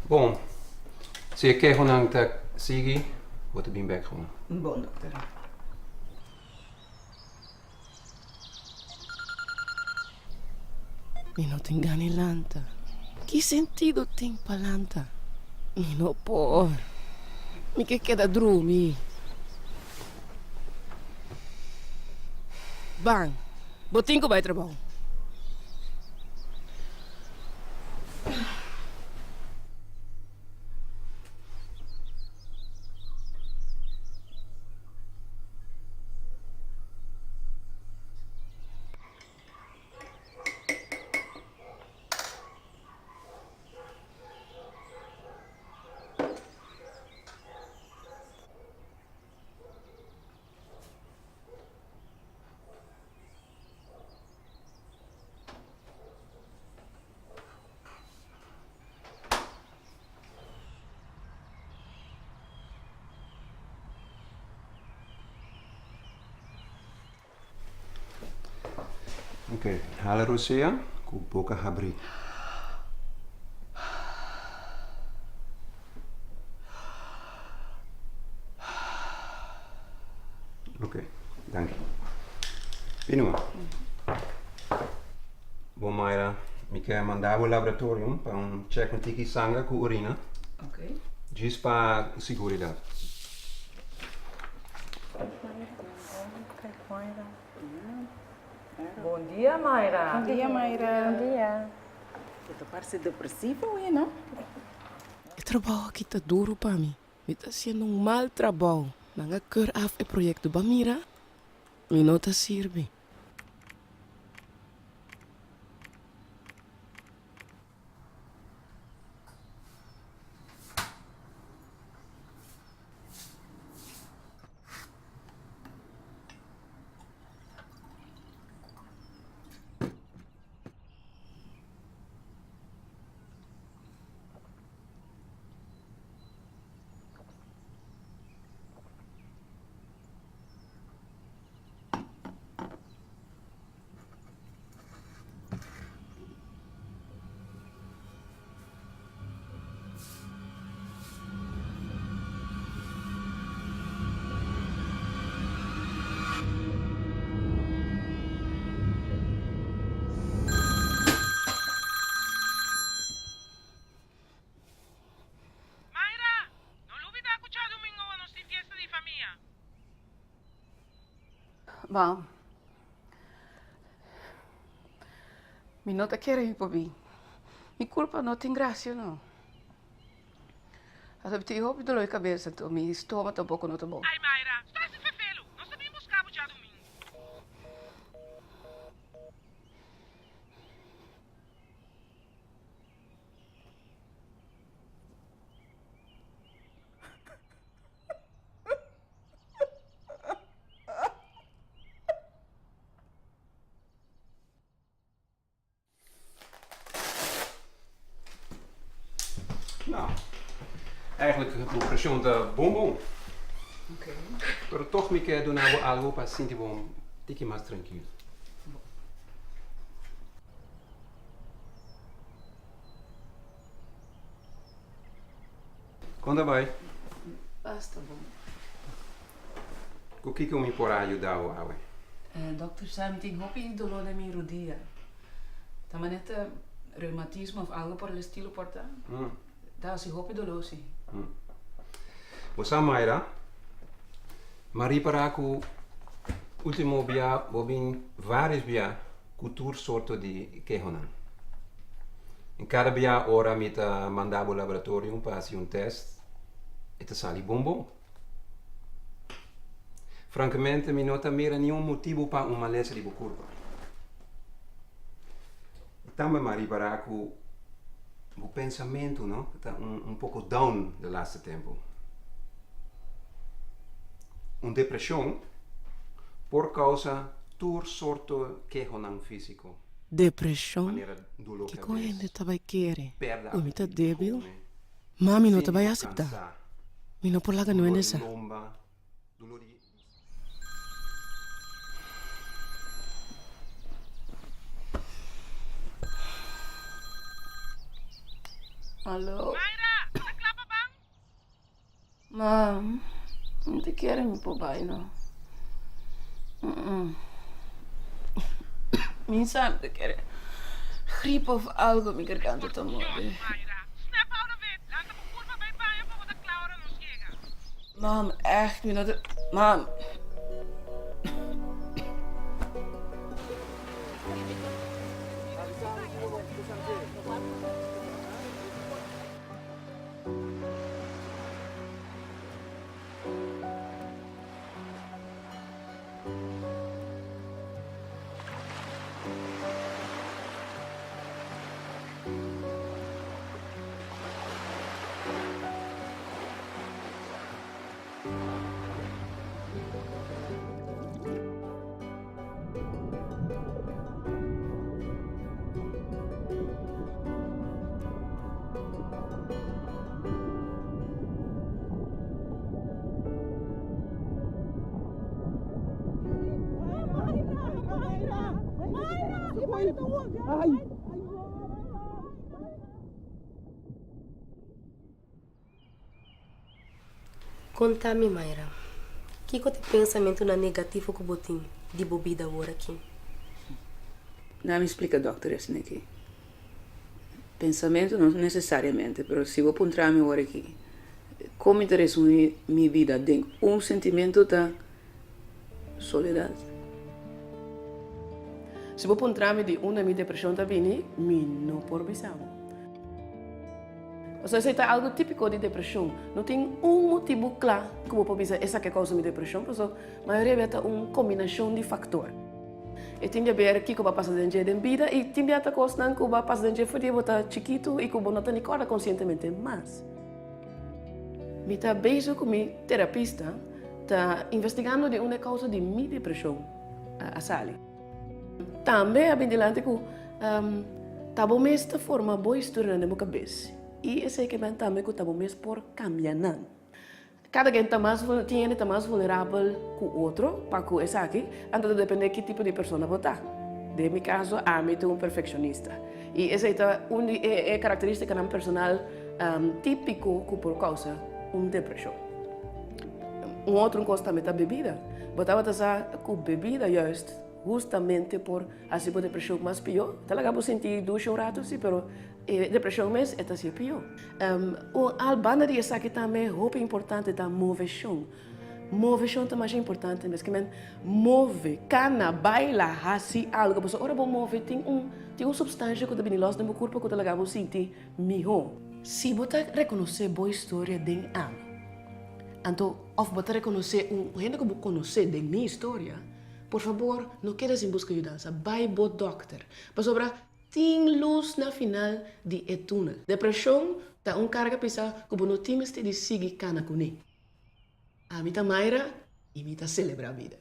Bon, si e kehonan ta sigui, bo ta bin bek gewoon. Bon, dokter. Mi no tin gana lanta. Ki sentido tin pa lanta? Mi no por. Mi ke keda drumi. Ban, bo tin ku bai trabou. Ok, hala rosea ku boka habrí. Ok, danki. Bini man. Bon Mayra, mi ke manda bo laboratorium pa un check un tiki sanger ku urina. Ok. Djis pa siguridat. Bon dia Mayra. Bon dia Mayra. Bon dia. Bo ta parse depresivo awe no? E trabou aki ta duru pa mi. Mi ta haciendo un mal trabou. Nan a keur af e proyecto. Ba mira, mi no ta sirbi. Mayra, no lubida cu djadomingo nos tin fiesta di famia. Mam, mi no ta kere mi por bin. Mi culpa no tin gracia no. Pasobra mi tin hopi dolor di cabeza anto mi stoma tampoco no ta bon. Ay Mayra, stop hasi fefelu. Nos ta bin busca bo djadomingo. Nou, eigenlijk bo preshon ta bon bon. Pero toch mi ke duna bo algo pa sinti bo un tiki mas trankil. Kon ta bai? Basta bon. Ku kiko mi por a yuda bo awe? Dokter sa mi tin hopi doló den mi rudia. Ta manera ta reumatismo of algo por el estilo por ta? Ta hasi hopi doló si. Bo sa Mayra, m'a ripará ku ultimo bia bo bin vários bia ku tur sorto di kehonan. En kada bia ora mi ta manda bo laboratorium pa hasi un tèst, e ta sali bon bon. Frankamente mi no ta mira niun motibu pa un malesa di bo kurpa. I tambe m'a ripará ku bo pensamentu no ta un poko down de laatste tempu. Un depreshon por kousa tur sorto kehonan físiko. Depreshon? Manera doló Kiko kabes, hende ta bai kere? pèrdè Ku mi ta apetito di débil? kome, Ma mi no ta sinti bai bo aseptá. kansá, Mi no por laga doló nuende di sa. lomba, doló di. Alo? Mayra! Mam, mi ta kere mi por bai no. Mi sa mi ta kere gripe of algo mi garganta ta morde. Snap out of it! Lanta bo kurpa bai baño pa bo ta kla ora nos yega. Mam, echt mi no ta. Mam. Konta mi, Mayra, kiko ta e pensamentunan negativo ku bo tin di bo bida awor aki? Na mi splika dòkter esaki aki. Pensamentu no nesesariamente, pero si bo puntra mi awor aki, kon mi ta resumí mi bida den un sentimentu ta soledat. Si bo puntra mi di unda mi depreshon ta bini, mi no por bisa bo. Pasobra esei ta algu típiko di depreshon. No tin un motibu kla ku bo por bisa esaki a kousa mi depreshon, pasobra mayoria bia ta un kombinashon di faktor. E tin di aber kiko bo a pasa den dje den bida i tin bia ta kosnan ku bo a pasa den dje for di bo ta chikitu i ku bo no ta ni kòrda konsientemente mas. Mi ta bezig ku mi terapista ta investigando di unda e kousa di mi depreshon a sali. Tambe a bin dilanti ku ta bo mes ta forma bo historianan den bo kabes i esei ke men tambe ku ta bo mes por kambia nan. Kada ken ta mas tin hende ta mas vulnerabel ku otro pa ku esaki, anto ta depende ki tipo di persona bo ta. Den mi kaso ami ta un perfekshonista i esei ta un di e karakteristikanan personal típiko ku por kousa un depreshon. Un otro kos tambe ta bebida. Bo tabata sa ku bebida juist hustamente por hasi bo depreshon mas pió? Ta laga bo sinti dushi un ratu si, pero e depreshon mes e ta hasié pió. Un al banda di esaki tambe hopi importante ta moveshon. Moveshon ta masha importante mes. Ke men move, kana, baila, hasi algo. Pasobra ora bo move tin un tin un supstansha ku ta bini lòs den bo kurpa ku ta laga bo sinti mihó. Si bo ta rekonosé bo historia den ami, anto òf bo ta rekonosé un hende ku bo konosé den mi historia, por fabor no keda sin buska yudansa. Bai bo dòkter. Pasobra Tin lus na final di e túnel. Depreshon ta un karga pisá ku bo no tin mester di sigui kana kuné. Ami ta Mayra i mi ta selebrá bida.